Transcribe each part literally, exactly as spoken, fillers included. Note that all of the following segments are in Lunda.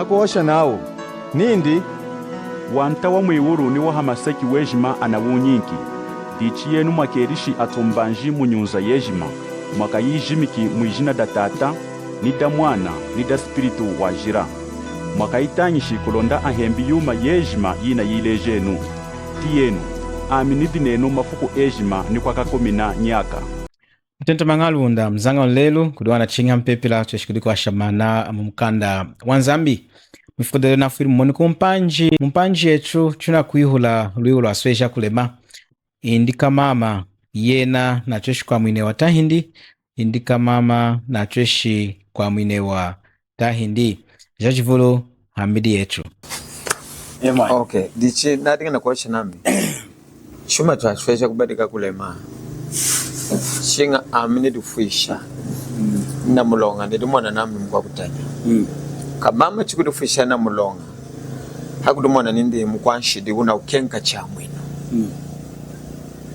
Kuhosha nawu nindi, Wanta wa mwiwulu ni wa hamaseki wejima anawunyinki. Dichi yenu mwakelishi atumbanji mu nyunza yejima, mwakayijimiki mwijina da Tata, ni da Mwana, ni da Spiritu Wajila. Mwakayitañishi kulonda ahembi yuma yejima yinayilejenu. Tiyenu, ami nidi nenu mafuku ejima ni kwakakumina nyaka. Mutentamaña Lunda, muzaña wa lelu, kudi wana chiña mpepela, cheshi kudi kwasha maana mu mukanda wa Nzambi. Mwifuku delelu nafwili mumoni ku mpanji, mumpanji yetu, tunakwihula lwihu lwasweja kulema. Indi kamama, yena, nachweshi kwamwinewa tahindi, indi kamama, nachweshi kwamwinewa tahindi. Jajivulu, hambidi yetu. Okay, dichi nadiña nakuhosha nami. Chuma chasweja kubadika kulema. Chiña ami nidifwisha. Namuloña, nidimona nami mukwakutanya. Kamama chikudifwisha namuloña. Hakudimona nindi mukwanshidi wuna wukenka chamwinu.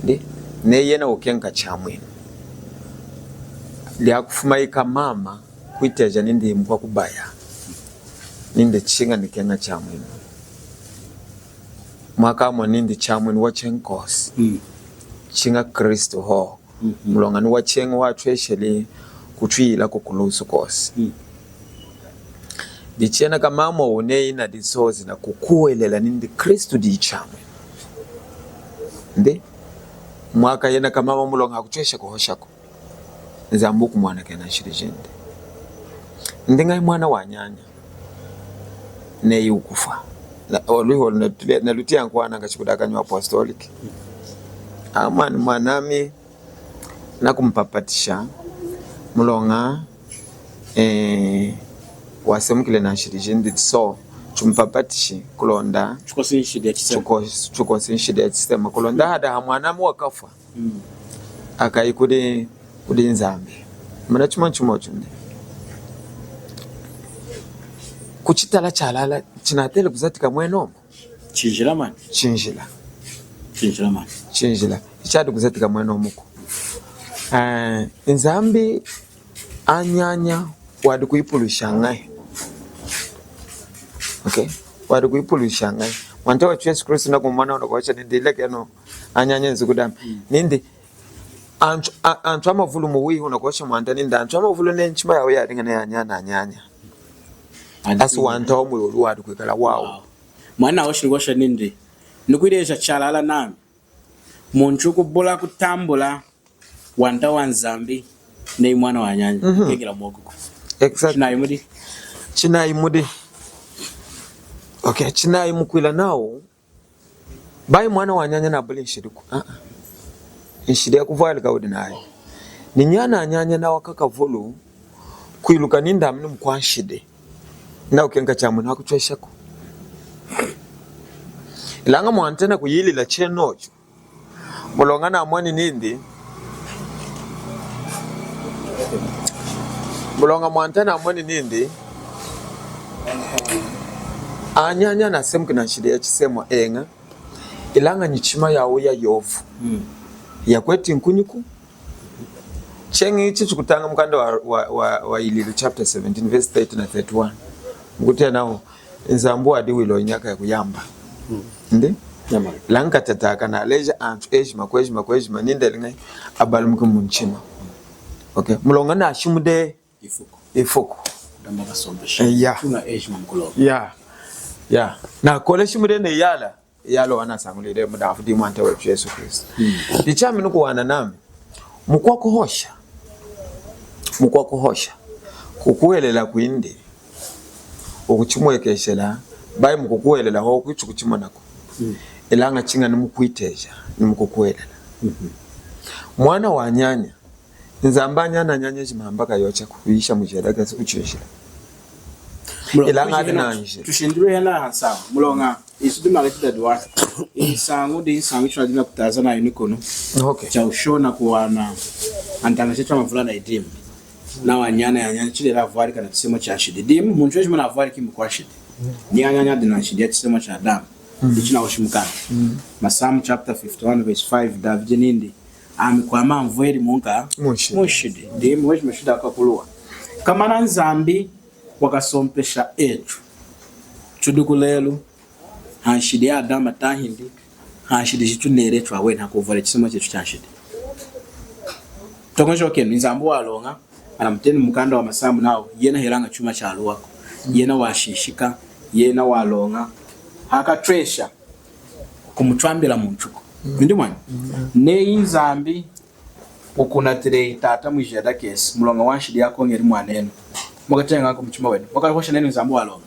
Ndi, neyena wukenka chamwinu. Diakufuma ikamama kwiteja nindi mukwakubaya. Nindi chiña nikenka chamwinu. Mwakamona nindi chamwinu wacheñi kosi. Chiña Kristu hohu. Muloña ni wacheñi watwesheli kutwiyila kukulusu kosi. Dichi yena kamama wuneyi nadizozi nakukuhwelela nindi Kristu diyi chamwinu. Ndi, mwaka yena kamama muloña hakutwesha kuhoshaku. Nzambi wukumwanakena nshidi jindi. Ndi ñahi mwana wanyanya neyi wukufwa. Na, olwihu olu nalutiya nkwananga chikudakanya apostolic. Amwani mwanami nakumupapatisha muloña, eh, wasemukile na nshidi jindi, so chumupapatishi kulonda chukosi nshidi ya chisema kulonda hadaha mwanami wakafwa akayi kudi, kudi Nzambi. Muna chuma chuma chundi. Kuchitala chalala chinateli kuzatika mwenomu. Chinjila mani. Chinjila. Chinjila mani. Chinjila. Ichadi kuzatika mwenomuku. Eh, Nzambi anyanya wadi kuyipuluisha ñahi? Okay. Wadi kuyipuluisha ñahi? Mwanta wetu Yesu Kristu nakumumona wunakuhosha nindi ilekenu anyanya nzukudami. Nindi antu, a-, antu amavulu muwihu nakuhosha Mwanta nindi antu amavulu nenchima yawu yadiña neyanyana anyanya. Asi wanta wamwiwulu wadi kwikala wawu. Mwana nahoshi nakuhosha nindi, nikuyileja chalala nami, muntu kubula kutambula wanta wa Nzambi neyi mwana wanyanya, kekela mwokuku. Exactly. Chinayi mudi? Chinayi mudi? Okay, chinayi mukwila nawu bayi mwana wanyanya nabuli nshidiku. Ah, ah. Nshidi yakuvwalika wudi nayi. Ni nyana anyanya nawa kakavulu kwiluka nindi ami ni mukwanshidi. Nakukenka chamwinu hakutweshaku. Ilaña Mwanta nakuyilila chenochu. Muloña namoni nindi. Muloña Mwanta namoni nindi. Anyanya nasemuki na nshidi ya chisemwa eña. Ilaña nyichima yawu yayovu. Yakweti nkunyiku. Cheñi ichi chikutaña mukanda wa, wa, wa, wa Yililu chapter seventeen verse thirty na thirty-one. Mukutiya nawu, Nzambi wadiwili nyaka yakuyamba. Ndi? Ilaña katataka naleja antu ejima, kwejima, kwejima, nindi eliña abalumuki munchima. Okay. Muloña nashimudi ifuku. Ifuku. Damba kasompeshi. Eh, yeah. Tuna ejima mukuloña. Yeah. Yeah. Nakola shimudi ne yala. Yalowa nasañwilili mudafu di Mwanta wetu Yesu Kristu. Dichami nukuwana nami. Mukwakuhosha. Mukwakuhosha. Kukuhwelela kwindi. Wukuchimwekeshela. Bayi mukukuhwelela hohu kwichi kuchimonaku. Ilaña chiña nimukwiteja. Nimukukuhwelela. Mwana wanyanya. Nzambi anyana anyanya jimamba kayocha kuyisha mujeda kasi kuchinjila. Ilaña adi nanjila. Tushindilwe hena hansañu. Muloña. Isu di maleti dadi wani. Nsañu di nsañu chwa dina kutaza na yuni kunu. Okay. Cha ushona kuwana. Antaña chetu amavulu na idimu. Na wanyana anyanya chile la vwali kana chisemo cha nshidi. Dimu, muntu wejima na vwali kimu kwa nshidi. Ni anyanya dina nshidi ya chisemo cha Adamu. Ichi na ushimukana. Masamu chapter fifty-one verse five, David nindi. Ami kwama nvweli munka. Munshidi. Munshidi. Dimu wejima nshidi akakuluwa. Kamana Nzambi wakasompesha etu. Tudi kulelu, hanshidi ya Adama tahindi, hanshidi jituneli etu aweni, hakwovwala chisemwa chetu chanshidi. Toñojokenu, Nzambi waloña, anamuteni mumukanda wa Masambu nawu, yena helaña chuma chaluwaku, yena washinshika, yena waloña, hakatwesha kumutwambila muntuku. Indi mwani, neyi Nzambi wukunatili tata mwijiya dakesi, muloña wanshidi yakoñeli mwanenu. Mwakateñaña kumuchima wenu. Mwakahosha nenu Nzambi waloña.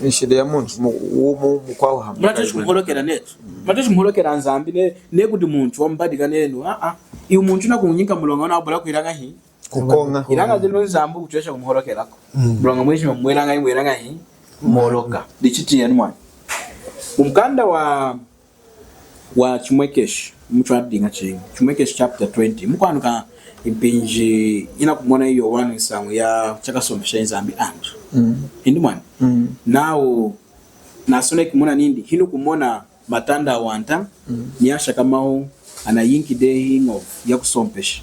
Nshidi ya muntu, mu-, wumu, mukwawu hamba. Munatweshi kumuholokela netu. Munatweshi kumuholokela Nzambi ne, ne kudi muntu wamubadika nenu. Ah, ah. Iwu muntu nakuñiñika muloña wuna wabula kwila ñahi. Kukoña. Ilaña dinu Nzambi wukutwesha kumuholokelaku. Muloña mwejima mwela ñahi, mwela ñahi. Moloka. Dichi tiyenu mwani. Mumukanda wa wa Chimwekeshi, mutwadiña chinyi. Chimwekeshi chapter twenty. Mukwanuka mpinji inakumona Yowanu nsañu ya chakasompesha Nzambi antu. Indi mwani. Nawu nasoneki muna nindi, hinukumona matanda awanta, ni ashakamawu anayinki dehi ñovu ya kusompesha.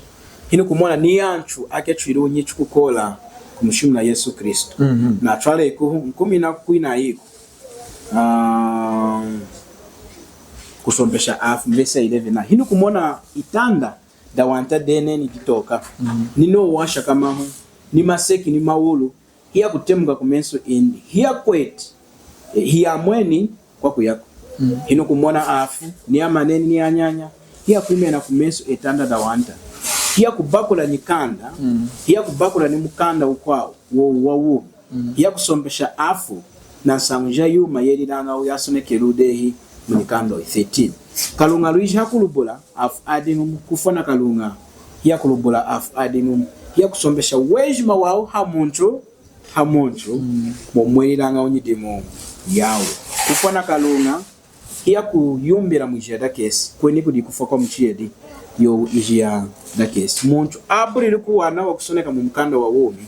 Hinukumona ni antu aketwili wunyichi kukola kumushimuna Yesu Kristu. Natwalekuhu, nkumininaku kwinayiku. Ah, kusompesha afu, verse ya eleven. Na, hinukumona itanda dawanta deneni ditoka, ni nowu washakamahu, ni maseki, ni mawulu, hiyakutemuka kumesu indi, hiyakweti, eh, hiyamweni kwakuyaku. Hinukumona afu, ni amaneni, ni anyanya, hiyakwimena kumesu etanda dawanta, hiyakubakula nyikanda, hiyakubakula ni mukanda wukwawu, wowu wawumi. Hiyakusompesha afu na nsañu ja yuma yelilañawu yasonekeliwu dehi mu nyikanda oyi. Thirteen. Kaluña lwiji hakulubula afu adiñumu, kufwa na kaluña hiyakulubula afu adiñumu. Hiyakusompesha wejima wawu ha muntu, ha muntu, mwomwelilañawu nyidimu yawu. Kufwa na kaluña hiyakuyumbila mwijiya dakesi, kweni kudi kufwa kwamuchiyedi, yowu ijiya dakesi. Muntu abulili kuwana wakusoneka mumukanda wawumi,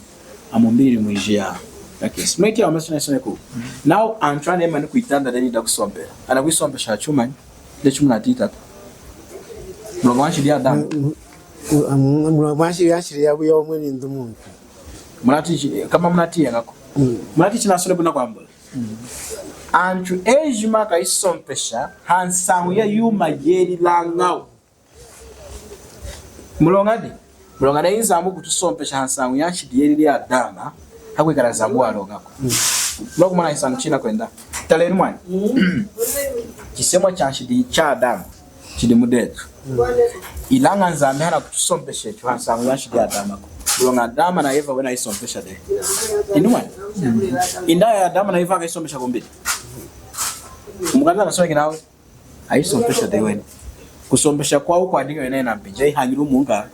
amumbilili mwijiya dakesi. Mweki awa masina isonekuwu. Nawu antu anemani kwitanda deni dakusompela, anakwisompesha hachumanyi? Dechi munatiyi tata. Muloña wanshidi ya Adamu. Muloña wanshidi ya, nshidi ya, ya omweni ndi muntu. Munatiyi, kama munatiyi ñaku. Munatiyi chinasonekuwu nakwambula. Antu ejima akayisompesha hansañu ya yuma yelilañawu. Muloñadi? Muloña neyi Nzambi wukutusompesha hansañu ya nshidi yelili ya Adama, hakwikala Nzambi waloñaku. Muloña kumona nsañu chinakwenda. Talenu mwani. Chisemwa cha nshidi cha Adama chidi mudetu. Ilaña Nzambi hanakutusompesha etu hansañu ya nshidi ya Adamaku. Muloña Adama na Eva wena ayisompesha dehi. Indi mwani. Indi Adama na Eva akayisompesha kumbidi. Mukanda nasoneki nawu ayisompesha dehi wena. Kusompesha kwawu kwadiña wena yena mpinji ayihañili wumu ñahi?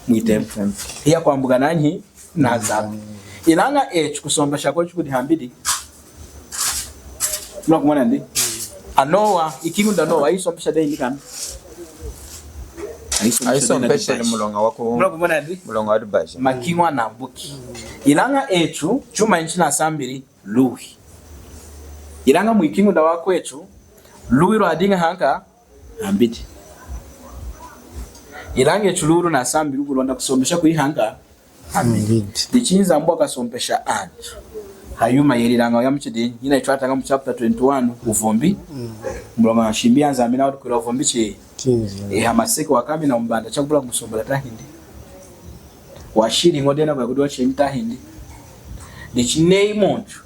Mwitempu. Hiyakwambuka nanyi? Na Nzambi. Ilaña etu kusompesha kwetu kudi hambidi. Munakumona ndi? A Nowa, ikiñu da Nowa, ayisompesha dehi indi kanda? Ayisompesha dehi na dibaji. Ayisompesha ni muloña waku-, munakumona ndi? Muloña wa dibaji. Makiñu anambuki. Ilaña etu, chuma chinasambili, luwi. Ilaña mwikiñu da wakwetu, luwi lwadiña hanka hambidi. Ilaña etu luwi lunasambili kulonda kusompesha kudi hanka hambidi. Hambidi. Dichi Nzambi wakasompesha antu hayuma yelilaña ya muchidinyi? Yina yitwataña mu chapter twenty-one, wuvumbi. Muloña nshimbi ya Nzambi nawu kwila wuvumbi chi? Chinzi. E, hamaseki wakamina mumbanda chakubula kumusombela tahindi? Washili ñodena kwa kudi wachimi tahindi? Dichi neyi muntu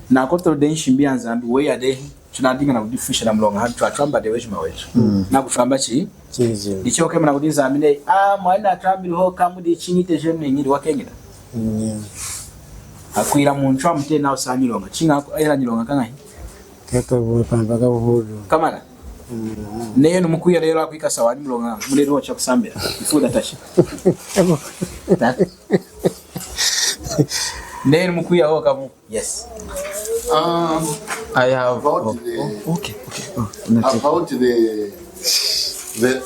nakotoli dehi nshimbi ya Nzambi, weya dehi, tunadiña nakudifwisha na muloña hanu twatwamba dehi wejima wetu. Nakutwamba chi? Chinzi. Dichi okemana kudi Nzambi neyi, a, mwani natwambili hohu kamu, dichi nyiteji neñili wakeñila. Akwila muntu amutena usa nyiloña. Chiña aku-, ayila nyiloña kañahi? Kaka bupamba ka buhudu. Kamana? Neyi numukwiya lelo akwikasa wanyi muloña, mulelo wacha kusambila. Ifuda tashi. Neyi numukwiya hohu kamu. Yes. Um, I have about the, oh, okay, okay. Oh, about the, the,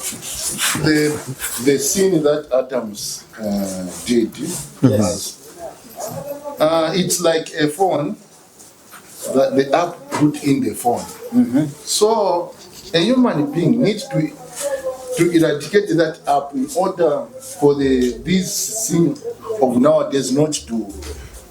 the, the sin that Adam's, uh, did. Yes. Uh, it's like a phone that the app put in the phone. So a human being needs to, to eradicate that app in order for the, this thing of nowadays not to,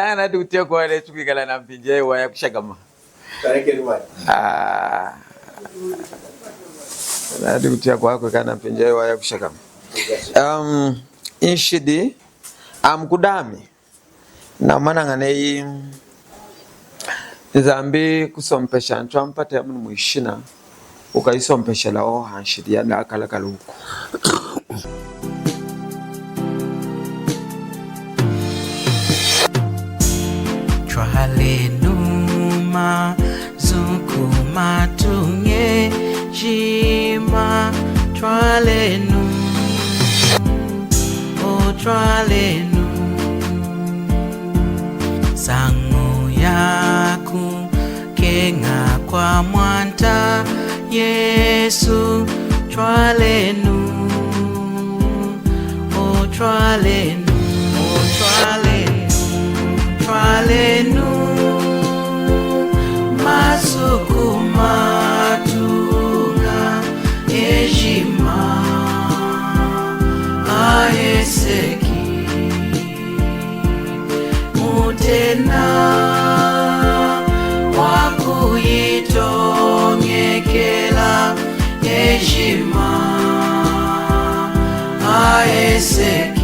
Ilaña nadi kutiya kuwaha neyi tukwikala nampinji yayiwahi yakushakama. Ah, nadi kutiya kuwaha kwikala nampinji yayiwahi yakushakama. Um, nshidi, um, kudami. Namanaña neyi Nzambi kusompesha antu ampata yamunu mwishina, wukayisompeshela hohu hanshidi yadakalakala wuku. Twalenu mazu kumatuña ejima, twalenu, o twalenu. Nsañu yakukeña kwaMwanta Yesu, twalenu, o twalenu, o twalenu, twalenu mazu kumatuña ejima aheseki. Mutena wakuyitoñekela ejima aheseki.